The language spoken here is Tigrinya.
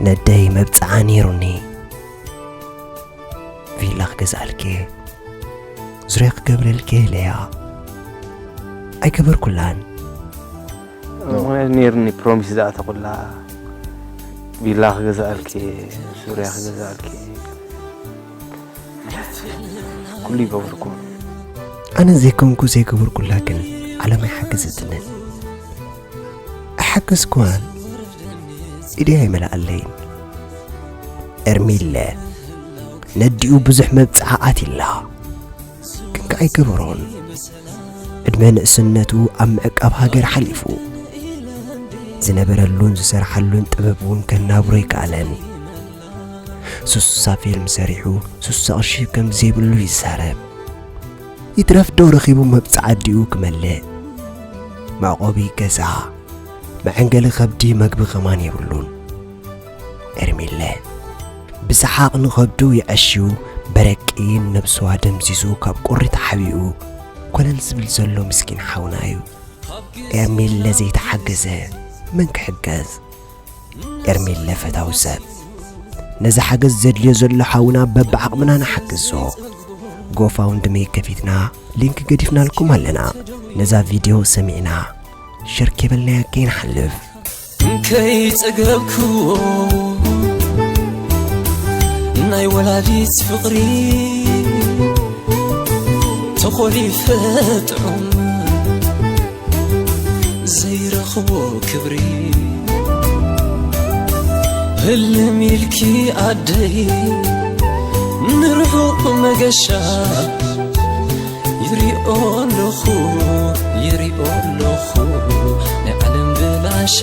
ነደይ መብጽዓ ነይሩኒ። ቪላ ክገዝኣልኪ፣ ዙርያ ክገብረልኪ ለያ ኣይገበርኩላን። እሞ ነይርኒ ፕሮሚስ ዝኣተኹላ፣ ቪላ ክገዛኣልኪ፣ ዙርያ ክገዛኣልኪ፣ ኩሉ ይገበርኩ። ኣነ ዘይኮንኩ ዘይገበርኩላ ግን ዓለም ኣይሓገዘትንን። ኣይሓገዝኩዋን፣ ኢደይ ኣይመልኣለይን። ኤርሚለ ነዲኡ ብዙሕ መብጽዓ ኣትይላ፣ ግን ከኣ ኣይገበሮን። ዕድመ ንእስነቱ ኣብ ምዕቃብ ሃገር ሓሊፉ፣ ዝነበረሉን ዝሰርሓሉን ጥበብ እውን ከናብሮ ኣይከኣለን። ሱሳ ፊልም ሰሪሑ ሱሳ ቅርሺ ከም ዘይብሉ ይዛረብ። ይትረፍ ዶ ረኺቡ መብጽዓ ኣዲኡ ክመልእ? መዕቆቢ ገዛ፣ መዐንገሊ ከብዲ፣ መግቢ ከማን የብሉን። ኤርሚለ ብሰሓቕ ንኸብዱ የዐሽዩ፣ በረቂ ነብስዋ ደምዚዙ ካብ ቁሪ ተሓቢኡ ኮለል ዝብል ዘሎ ምስኪን ሓውና እዩ። ኤርሚለ ዘይተሓገዘ መን ክሕገዝ? ኤርሚለ ፈታዊ ሰብ፣ ነዚ ሓገዝ ዘድልዮ ዘሎ ሓውና በብዓቕምና ንሓግዞ። ጎፋውንድሜ ከፊትና ሊንክ ገዲፍናልኩም ኣለና። ነዛ ቪድዮ ሰሚዕና ሸር ኬበልናያ ከይንሓልፍ። ከይጸገብክዎ ናይ ወላዲት ፍቕሪ ተኾሊፈ ጥዑም ዘይረኽቦ ክብሪ። ህልም ኢልኪ ኣደይ ንርሑቕ መገሻ ይሪኦ ኣለኹ፣ ይሪኦ ኣለኹ ናይ ዓለም ብላሻ።